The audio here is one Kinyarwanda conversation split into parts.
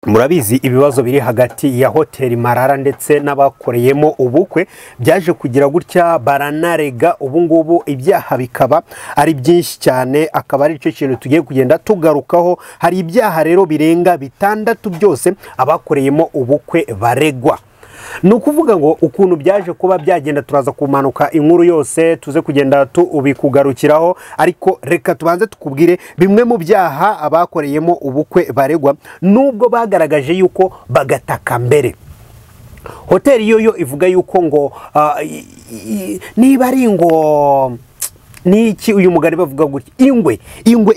Murabizi ibibazo biri hagati ya Hoteli Marara ndetse n'abakoreyemo ubukwe byaje kugira gutya baranarega, ubu ngubu ibyaha bikaba ari byinshi cyane, akaba ari cyo kintu tugiye kugenda tugarukaho. Hari ibyaha rero birenga 6 byose abakoreyemo ubukwe baregwa. Ni ukuvuga ngo ukuntu byaje kuba byagenda turaza kumanuka inkuru yose tuze kugenda tubikugarukiraho, ariko reka tubanze tukubwire bimwe mu byaha abakoreyemo ubukwe baregwa nubwo bagaragaje yuko bagataka mbere. Hoteli yo ivuga yuko ngo niba ari ngo niki uyu mugani bavuga gutya, ingwe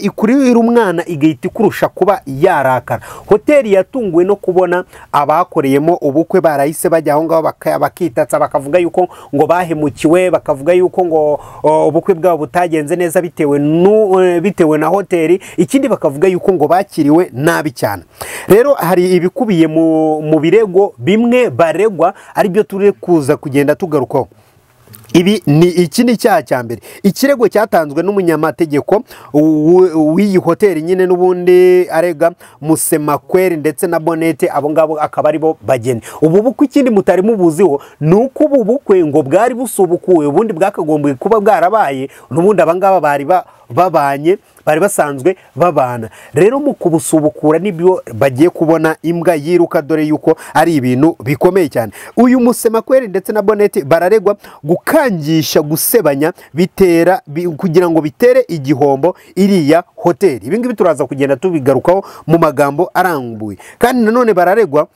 ikurira umwana igahita ikurusha kuba yarakara. Hoteli yatunguwe no kubona abakoreyemo ubukwe barahise bajya aho ngaho bakitatsa, bakavuga yuko ngo bahemukiwe, bakavuga yuko ngo ubukwe bwabo butagenze neza bitewe na hoteli. Ikindi bakavuga yuko ngo bakiriwe nabi cyane. Rero hari ibikubiye mu birego bimwe baregwa aribyo turi kuza kugenda tugarukaho. Ibi ni iki ni icyaha cya mbere. Ikirego cyatanzwe n'umunyamategeko w'iyi hoteli nyine n'ubundi arega Musemakweri ndetse na Bonete, abo ngabo akaba ari bo bageni. Ubu bukwe ikindi mutari mubuziho ni uko ubu bukwe ngo bwari busubukuwe, ubundi bwakagombye kuba bwarabaye n'ubundi aba ngaba bari babanye, bari basanzwe babana. Rero mu kubusubukura nibyo bagiye kubona imbwa yiruka, dore yuko ari ibintu bikomeye cyane. Uyu Musemakweri ndetse na Bonete bararegwa gukangisha gusebanya bitera kugira ngo bitere igihombo iriya hoteli. Ibi ngibi turaza kugenda tubigarukaho mu magambo arambuye. Kandi nanone bararegwa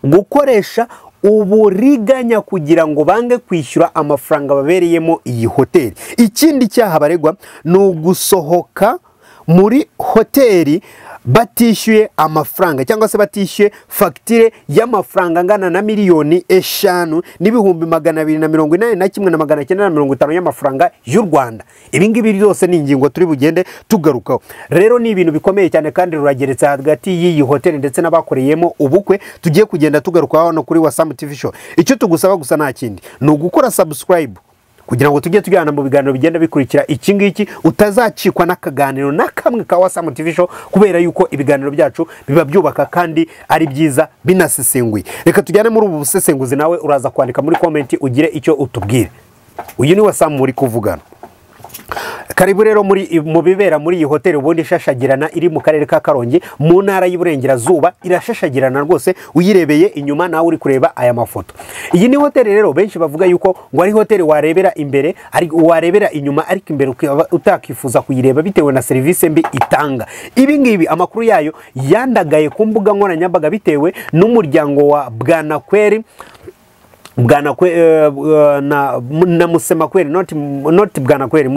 gukoresha uburiganya kugira ngo bange kwishyura amafaranga babereyemo iyi hoteli. Ikindi cyaha baregwa ni ugusohoka muri hoteli batishyuye amafaranga cyangwa se batishyuye fagitire y'amafaranga angana na 5,281,950 y'amafaranga y'u Rwanda. Ibi ngibi byose ni ingingo turi bugende tugarukaho. Rero ni ibintu bikomeye cyane kandi rurageretse hagati y'iyi hoteli ndetse n'abakoreyemo ubukwe tugiye kugenda tugarukaho no kuri Wasamu TV Show. Icyo tugusaba gusa nta kindi ni ugukora subscribe kugira ngo tujye tujyana mu biganiro bigenda bikurikira iki ngiki, utazacikwa n'akaganiro na kamwe ka Wasamu TV Show, kubera yuko ibiganiro byacu biba byubaka kandi ari byiza binasesenguye. Reka tujyane muri ubu busesenguzi, nawe uraza kwandika muri comment ugire icyo utubwire. Uyu ni Wasamu muri kuvugana. Karibu rero mu bibera muri iyi hoteli ubundi ishashagirana iri mu karere ka Karongi mu ntara y'Iburengerazuba, irashashagirana rwose uyirebeye inyuma nawe uri kureba aya mafoto. Iyi ni hoteli rero benshi bavuga yuko ngo ari hoteli warebera imbere, ari warebera inyuma, ariko imbere utakifuza kuyireba bitewe na serivisi mbi itanga. Ibi ngibi amakuru yayo yandagaye ku mbuga nkoranyambaga bitewe n'umuryango wa Bwanakweri na Musemakweri, not Bwanakweri,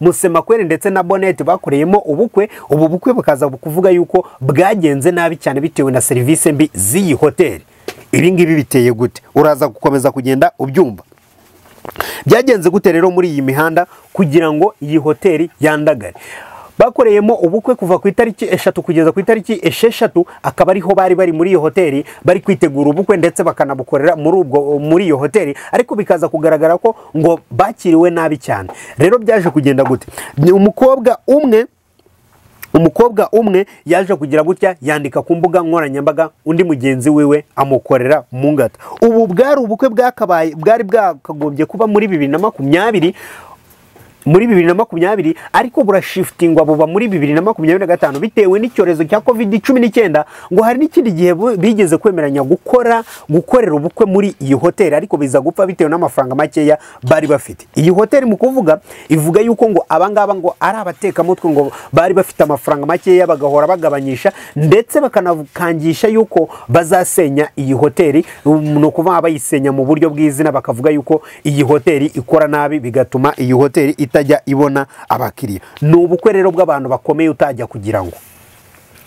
Musemakweri ndetse na Bonete bakoreyemo ubukwe. Ubu bukwe bukaza kuvuga yuko bwagenze nabi cyane bitewe na serivisi mbi z'iyi hoteli. Ibi ngibi biteye gute? Uraza gukomeza kugenda ubyumva. Byagenze gute rero muri iyi mihanda kugira ngo iyi hoteli yandagare? Bakoreyemo ubukwe kuva ku itariki 3 kugeza ku itariki 6, akaba ariho bari muri iyo hoteli bari kwitegura ubukwe ndetse bakanabukorera muri iyo hoteli, ariko bikaza kugaragara ko ngo bakiriwe nabi cyane. Rero byaje kugenda gute? Umukobwa umwe yaje kugira gutya yandika ku mbuga nkoranyambaga, undi mugenzi wiwe amukorera mu ngata. Ubu bwari ubukwe bwakabaye bwari bwakagombye kuba muri 2020 muri 2020, ariko burashiftingwa buba muri 2025 bitewe n'icyorezo cya COVID-19. Ngo hari n'ikindi gihe bigeze kwemeranya gukorera ubukwe muri iyi hoteli, ariko biza gupfa bitewe n'amafaranga makeya bari bafite. Iyi hoteli mu kuvuga ivuga yuko ngo abangaba ngo ari abatekamutwe, ngo bari bafite amafaranga makeya bagahora bagabanyisha ndetse bakanakangisha yuko bazasenya iyi hoteli, no kuva bayisenya mu buryo bw'izina, bakavuga yuko iyi hoteli ikora nabi bigatuma iyi hoteli itajya ibona abakiriya. Ni ubukwe rero bw'abantu bakomeye utajya kugira ngo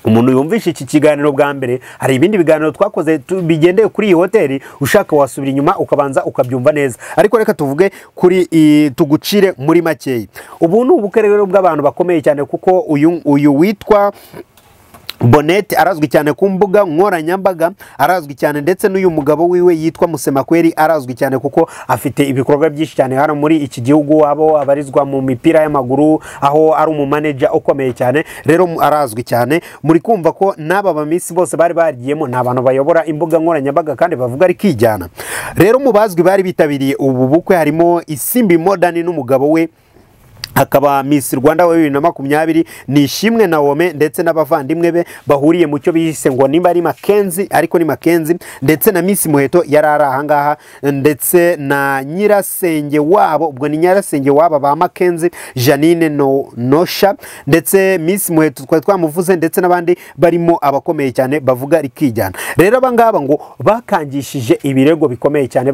umuntu yumvishe iki kiganiro bwa mbere. Hari ibindi biganiro twakoze bigendeye kuri iyi hoteli, ushaka wasubira inyuma ukabanza ukabyumva neza, ariko reka tuvuge kuri tugucire muri makeya. Ubu ni ubukwe rero bw'abantu bakomeye cyane, kuko uyu witwa Bonete arazwi cyane ku mbuga nkoranyambaga, arazwi cyane, ndetse n'uyu mugabo wiwe yitwa Musemakweri arazwi cyane kuko afite ibikorwa byinshi cyane hano muri iki gihugu, abo abarizwa mu mipira y'amaguru, aho ari umumaneja ukomeye cyane. Rero arazwi cyane. Muri kumva ko n'aba bamisi bose bari bagiyemo ni abantu bayobora imbuga nkoranyambaga kandi bavuga ari kijyana. Rero mu bazwi bari bitabiriye ubu bukwe harimo Isimbi Modern n'umugabo we, akaba Miss Rwanda wa 2020 Nishimwe Naome, ndetse n'abavandimwe be bahuriye mu cyo bise ngo nimba ari Mackenzie, ariko ni Mackenzie, ndetse na Miss Muheto yari ari ahangaha, ndetse na nyirasenge wabo, ubwo ni nyirasenge wabo ba Mackenzie, Janine Nosha, ndetse Miss Muheto twari twamuvuze, ndetse n'abandi barimo abakomeye cyane bavuga rikijyana. Rero abangaba ngo bakangishije ibirego bikomeye cyane,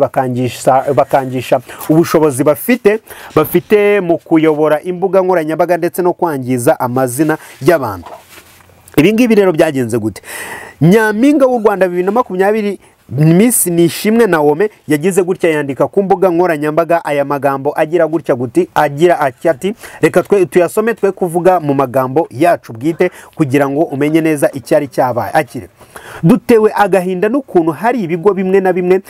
bakangisha ubushobozi bafite mu kuyobora imbuga nkoranyambaga ndetse no kwangiza amazina y'abantu. Ibi ngibi rero byagenze gute? Nyampinga w'u Rwanda 2020 Miss Nishimwe Naome yagize gutya yandika ku mbuga nkoranyambaga aya magambo agira gutya guti, agira ati reka twe tuyasome twe kuvuga mu magambo yacu bwite kugira ngo umenye neza icyari cyabaye. Akire dutewe agahinda n'ukuntu hari ibigo bimwe na bimwe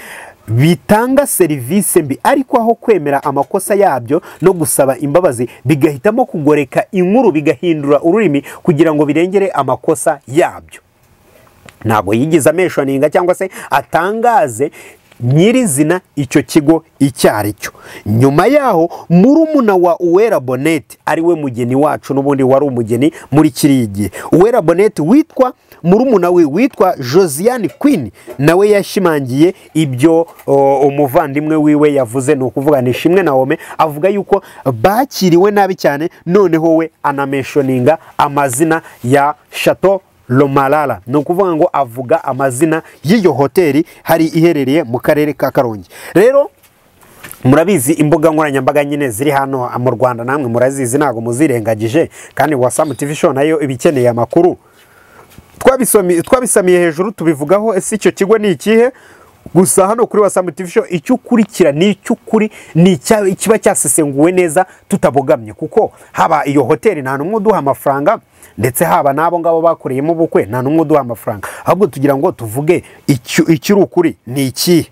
bitanga serivisi mbi, ariko aho kwemera amakosa yabyo no gusaba imbabazi bigahitamo kugoreka inkuru, bigahindura ururimi kugira ngo birengere amakosa yabyo. Ntabwo yigize ameshoninga cyangwa se atangaze nyirizina icyo kigo icyo cyo. Nyuma yaho murumuna wa Uwera Bonete, ari we mugeni wacu n'ubundi wari umugeni muri kiriya gihe, Uwera Bonete witwa murumuna we witwa Josiane Queen, nawe yashimangiye ibyo umuvandimwe wiwe yavuze, ni ukuvuga Nishimwe Naome, avuga yuko bakiriwe nabi cyane, noneho we anameshoninga amazina ya Chateau Lomalala, ni ukuvuga ngo avuga amazina y'iyo hoteli hari iherereye mu karere ka Karongi. Rero murabizi imbuga nkoranyambaga nyine ziri hano mu Rwanda, namwe murazizi ntago muzirengagije, kandi Wasamu TV Show nayo ibikeneye amakuru. Twabisamiye hejuru tubivugaho, ese icyo kigo ni ikihe? Gusa hano kuri Wasamu TV Show icyo ukurikira ni icy'ukuri, ni kiba cyasesenguwe neza tutabogamye, kuko haba iyo hoteli nta numwe uduha amafaranga, ndetse haba nabo ngabo bakoreyemo ubukwe nta numwe uduha amafaranga, ahubwo tugira ngo tuvuge ikiri ukuri ni ikihe.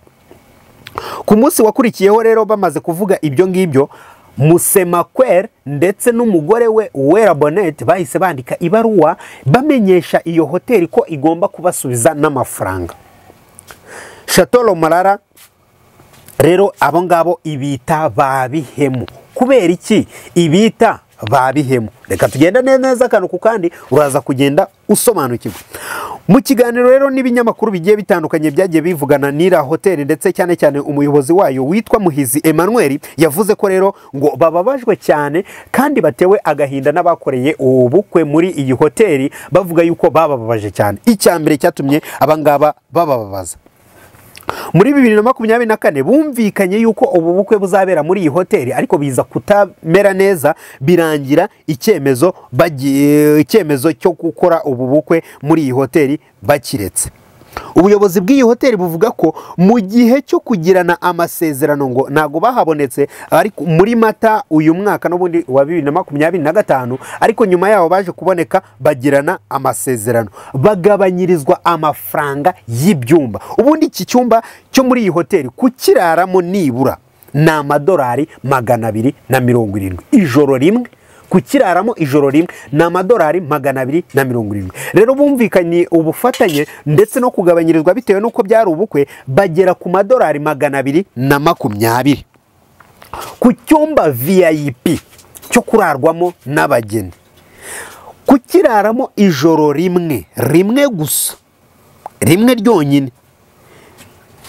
Ku munsi wakurikiyeho rero bamaze kuvuga ibyo ngibyo, Musemakweri ndetse n'umugore we Uwera Bonete bahise bandika ibaruwa bamenyesha iyo hoteli ko igomba kubasubiza n'amafaranga. Chateau Lomalala rero abo ngabo ibita babihemu. Kubera iki ibita babihemu? Reka tugenda neza akantu ku kandi, uraza kugenda usobanukirwa. Mu kiganiro rero n'ibinyamakuru bigiye bitandukanye byagiye bivugana n'ira hoteli, ndetse cyane cyane umuyobozi wayo witwa Muhizi Emmanuel, yavuze ko rero ngo bababajwe cyane kandi batewe agahinda n'abakoreye ubukwe muri iyi hoteli, bavuga yuko babababaje cyane. Icya mbere cyatumye abangaba babababaza, muri 2024 bumvikanye yuko ubu bukwe buzabera muri iyi hoteli, ariko biza kutamera neza, birangira icyemezo cyo gukora ubu bukwe muri iyi hoteli bakiretse. Ubuyobozi bw'iyi hoteli buvuga ko mu gihe cyo kugirana amasezerano ngo ntago bahabonetse, ariko muri Mata uyu mwaka n'ubundi wa 2025, ariko nyuma yaho baje kuboneka bagirana amasezerano, bagabanyirizwa amafaranga y'ibyumba. Ubundi iki cyumba cyo muri iyi hoteli kukiraramo nibura ni amadolari 270 ijoro rimwe, kukiraramo ijoro rimwe ni amadolari 270. Rero bumvikanye ubufatanye ndetse no kugabanyirizwa bitewe n'uko byari ubukwe, bagera ku madolari 220 ku cyumba VIP cyo kurarwamo n'abageni. Kukiraramo ijoro rimwe rimwe gusa, rimwe ryonyine,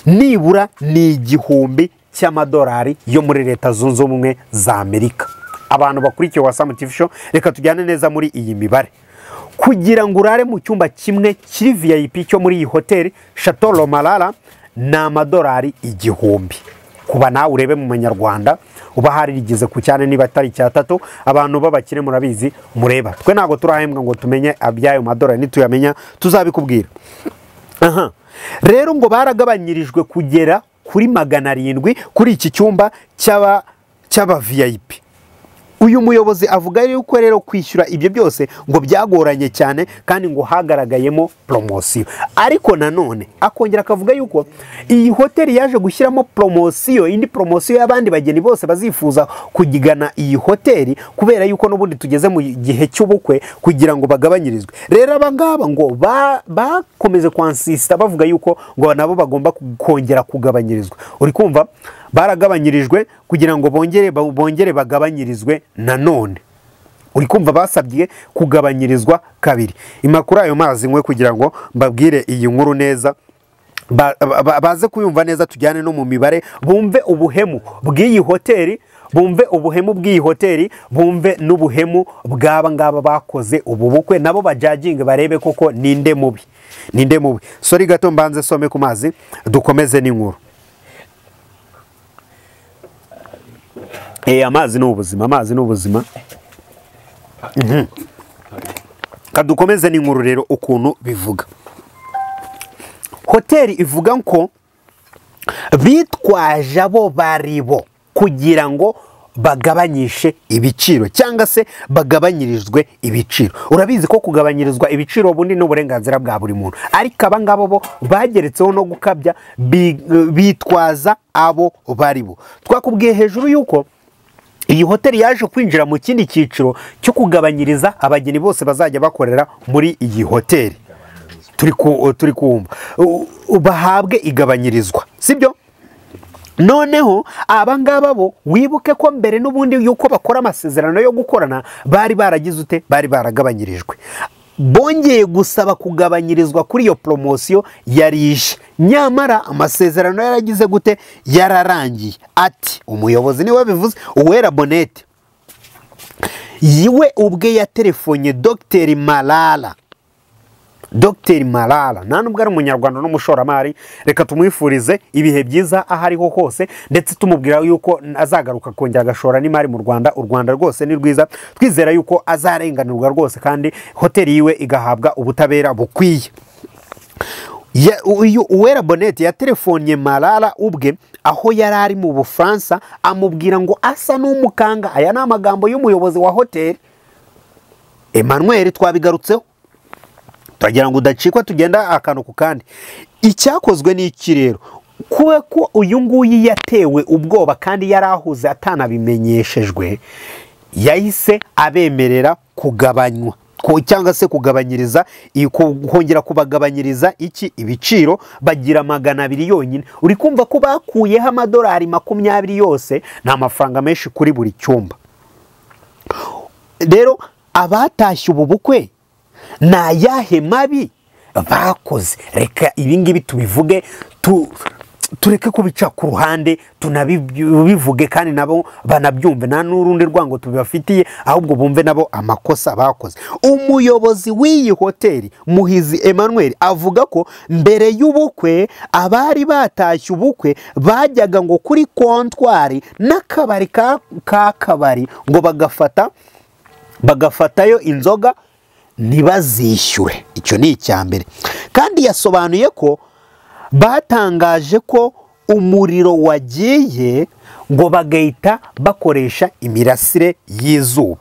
nibura ni 1000 cy'amadolari yo muri Leta Zunze Ubumwe za Amerika. Abantu bakurikiye Wasamu TV Show, reka tujyane neza muri iyi mibare. Kugira ngo urare mu cyumba kimwe kiri VIP cyo muri iyi hoteli Chateau Lomalala ni amadolari 1000. Kuba nawe urebe mu manyarwanda uba hari rigeze ku cyane niba atari 3. Abantu b'abakire murabizi mureba, twe ntago turahembwa ngo tumenye abyayo madolari, nituyamenya tuzabikubwira. Aha rero ngo baragabanyirijwe kugera kuri 700 kuri iki cyumba cy'aba VIP. Uyu muyobozi avuga yuko rero kwishyura ibyo byose ngo byagoranye cyane kandi ngo hagaragayemo poromosiyo. Ariko nanone akongera akavuga yuko iyi hoteli yaje gushyiramo poromosiyo, indi poromosiyo y'abandi bageni bose bazifuza kugana iyi hoteli, kubera yuko n'ubundi tugeze mu gihe cy'ubukwe, kugira ngo bagabanyirizwe. Rero aba ngaba ngo bakomeze kwansisita bavuga yuko ngo nabo bagomba kongera kugabanyirizwa. Uri kumva, baragabanyirijwe kugira ngo bongere bagabanyirizwe nanone. Uri kumva, basabye kugabanyirizwa kabiri. Imakuru ayo mazi nkwe kugira ngo mbabwire iyi nkuru neza, baze kuyumva neza, tujyane no mu mibare, bumve ubuhemu bw'iyi hoteli, bumve ubuhemu bw'iyi hoteli, bumve n'ubuhemu bw'aba ngaba bakoze ubu bukwe, nabo bajajinge barebe koko ninde mubi, ninde mubi. Sorry gato, mbanze some ku mazi dukomeze n'inkuru. Amazi ni ubuzima, amazi ni ubuzima. Kadukomeze n'inkuru rero ukuntu bivuga. Hoteli ivuga ko bitwaje abo baribo kugira ngo bagabanyishe ibiciro cyangwa se bagabanyirizwe ibiciro. Urabizi ko kugabanyirizwa ibiciro ubundi n'uburenganzira bwa buri muntu, ariko aba ngabo bo bageretseho no gukabya, bitwaza abo baribo. Twakubwiye hejuru yuko iyi hoteli yaje kwinjira mu kindi cyiciro cyo kugabanyiriza abageni bose bazajya bakorera muri iyi hoteli. Turi kumva bahabwe igabanyirizwa, sibyo? Noneho aba ngaba bo wibuke ko mbere n'ubundi yuko bakora amasezerano yo gukorana bari baragize ute, bari baragabanyirijwe. Bongeye gusaba kugabanyirizwa kuri iyo poromosiyo yarije, nyamara amasezerano yaragize gute, yararangiye. Ati umuyobozi niwe bivuze, Uwera Bonete yiwe ubwe yatelefonye Dr Malala. Dr Malala nta nubwo ari umunyarwanda n'umushoramari, reka tumwifurize ibihe byiza aho ariho hose, ndetse tumubwira yuko azagaruka kongera agashora n'imari mu Rwanda. U Rwanda rwose ni rwiza, twizera yuko azarenganurwa rwose kandi hoteli yiwe igahabwa ubutabera bukwiye. Uyu Uwera Bonete yatelefonye Malala ubwe aho yari ari mu Bufaransa, amubwira ngo asa n'umukanga. Aya ni amagambo y'umuyobozi wa hoteli Emmanuel, twabigarutseho turagira ngo udacikwa, tugenda akantu ku kandi. Icyakozwe ni iki rero, kuba ko uyu nguyu yatewe ubwoba kandi yarahuze atanabimenyeshejwe, yahise abemerera kugabanywa cyangwa se kugabanyiriza, kongera kubagabanyiriza iki ibiciro, bagira 200 yonyine. Uri kumva ko bakuyeho amadolari 20 yose, ni amafaranga menshi kuri buri cyumba. Rero abatashye ubu bukwe ni ayahe mabi bakoze? Reka ibingibi tubivuge, tureke kubica ku ruhande, tunabivuge kandi nabo banabyumve, nta n'urundi rwango tubibafitiye, ahubwo bumve nabo amakosa bakoze. Umuyobozi w'iyi hoteli Muhizi Emmanuel avuga ko mbere y'ubukwe abari batashye ubukwe bajyaga ngo kuri kontwari n'akabari k'akabari ngo bagafatayo inzoga ntibazishyure. Icyo ni icya mbere. Kandi yasobanuye ko batangaje ko umuriro wagiye ngo bagahita bakoresha imirasire y'izuba.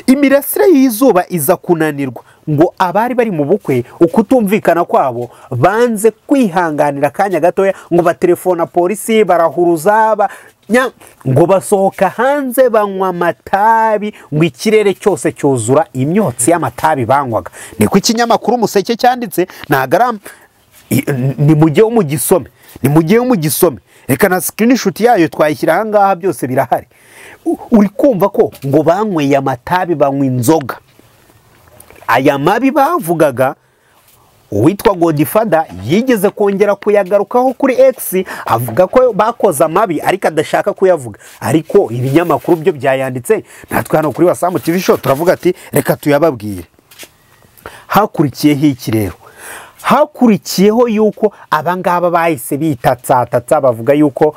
Imirasire y'izuba iza kunanirwa, ngo abari bari mu bukwe ukutumvikana kwabo banze kwihanganira akanya gatoya, ngo batelefona polisi barahuruza ngo basohoka hanze banywa amatabi, ngo ikirere cyose cyuzura imyotsi y'amatabi banywaga. Niko ikinyamakuru Umuseke cyanditse, ntagarama ni mujye umugisome, ni mujye umugisome. Reka na screenshot yayo twayishyira aha ngaha, byose birahari. Uri kumva ko ngo banyweye amatabi, banywa inzoga. Aya mabi bavugaga, uwitwa Godfather yigeze kongera kuyagarukaho kuri X, avuga ko bakoze amabi ariko adashaka kuyavuga. Ariko ibinyamakuru byo byayanditse, natwe hano kuri Wasamu TV Show turavuga ati reka tuyababwire. Hakurikiyeho iki rero? Hakurikiyeho yuko abangaba bahise bitatsatatsa bavuga yuko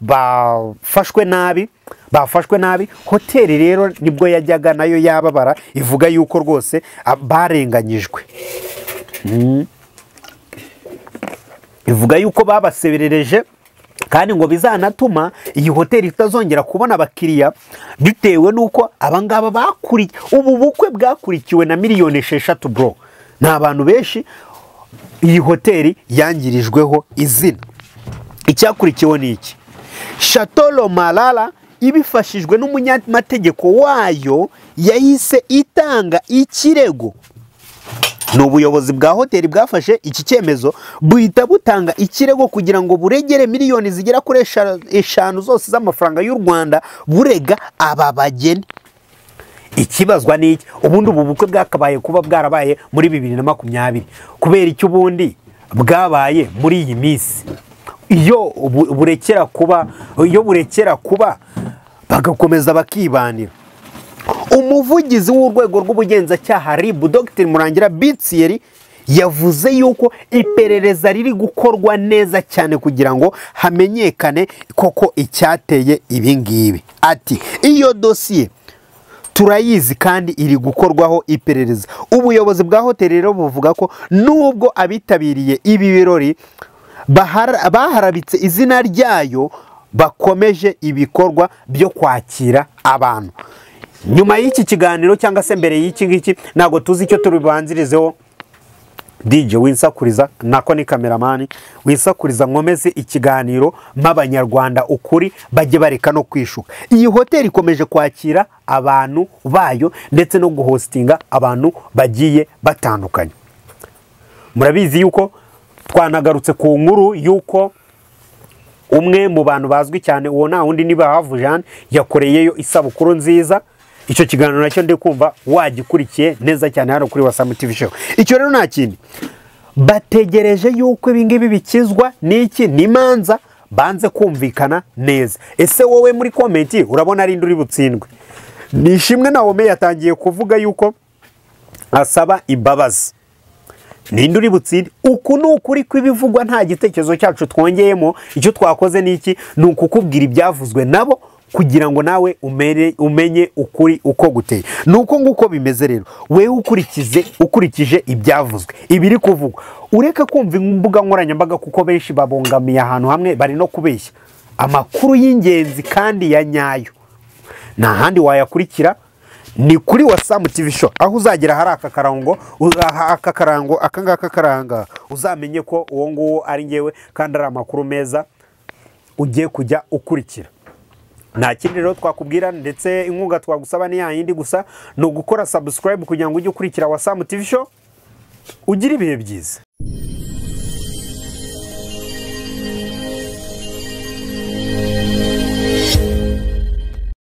bafashwe nabi, bafashwe nabi. Hoteli rero nibwo yajyaga nayo yababara, ivuga yuko rwose barenganyijwe. Ivuga yuko babaseberereje Kandi ngo bizanatuma iyi hoteli itazongera kubona abakiriya, bitewe n'uko abangaba bakuriye ubu bukwe bwakurikiwe na 6 miliyoni, bro. Ni abantu benshi iyi hoteli yangirijweho izina. Icyakurikiwe ni iki? Chateau Marara ibifashijwe n'umunyamategeko wayo yahise itanga ikirego. Ni ubuyobozi bwa hoteli bwafashe iki cyemezo, buhita butanga ikirego kugira ngo buregere miliyoni zigera kuri 5 zose z'amafaranga y'u Rwanda, burega aba bageni. Ikibazwa ni iki? Ubundi ubu bukwe bwakabaye kuba bwarabaye muri 2020. Kubera icyo ubundi bwabaye muri iyi minsi? Iyo burekera kuba, iyo burekera kuba bagakomeza bakibanira. Umuvugizi w'urwego rw'ubugenzacyaha RIB, Dr Murangira Bitsiyeri, yavuze yuko iperereza riri gukorwa neza cyane kugira ngo hamenyekane koko icyateye ibi ngibi. Ati: "Iyo dosiye turayizi kandi iri gukorwaho iperereza." Ubuyobozi bwa hoteli rero buvuga ko nubwo abitabiriye ibi birori baharabitse izina ryayo, bakomeje ibikorwa byo kwakira abantu. Nyuma y'iki kiganiro cyangwa se mbere y'iki ngiki, ntabwo tuzi icyo tubibanzirizeho. DJ winsakuriza, nako ni cameraman winsakuriza, nkomeze ikiganiro mp'Abanyarwanda ukuri, bajye bareka no kwishuka. Iyi hoteli ikomeje kwakira abantu bayo ndetse no guhostinga abantu bagiye batandukanye. Murabizi yuko twanagarutse ku nkuru yuko umwe mu bantu bazwi cyane, uwo nta wundi ni Bahavu Jean, yakoreyeyo isabukuru nziza. Icyo kiganiro nacyo ndi kumva wagikurikiye neza cyane hano kuri Wasamu TV Show. Icyo rero nta kindi, bategereje yuko ibi ngibi bikizwa n'iki? N'imanza, banze kumvikana neza. Ese wowe muri comment urabona ari uri butsindwe? Nishimwe Naome yatangiye kuvuga yuko asaba imbabazi. Ninde uri butsinde? Uku ni ukuri kw'ibivugwa, nta gitekerezo cyacu twongeyemo. Icyo twakoze ni iki? Ni ukukubwira ibyavuzwe nabo kugira ngo nawe umenye ukuri uko guteye. Ni uko nguko bimeze rero. Wewe ukurikije ibyavuzwe, ibiri kuvugwa, ureke kumva imbuga nkoranyambaga, kuko benshi babongamiye ahantu hamwe, bari no kubeshya. Amakuru y'ingenzi kandi ya nyayo nta handi wayakurikira, ni kuri Wasamu TV Show. Aho uzagera hari aka karango, aka karango, aka ngaka karanga, uzamenye ko uwo nguwo ari ngewe kandi ari amakuru meza ugiye kujya ukurikira. Nta kindi rero twakubwira, ndetse inkunga twagusaba ni yayindi gusa, ni ugukora subscribe kugira ngo ujye ukurikira Wasamu TV Show. Ugire ibihe byiza.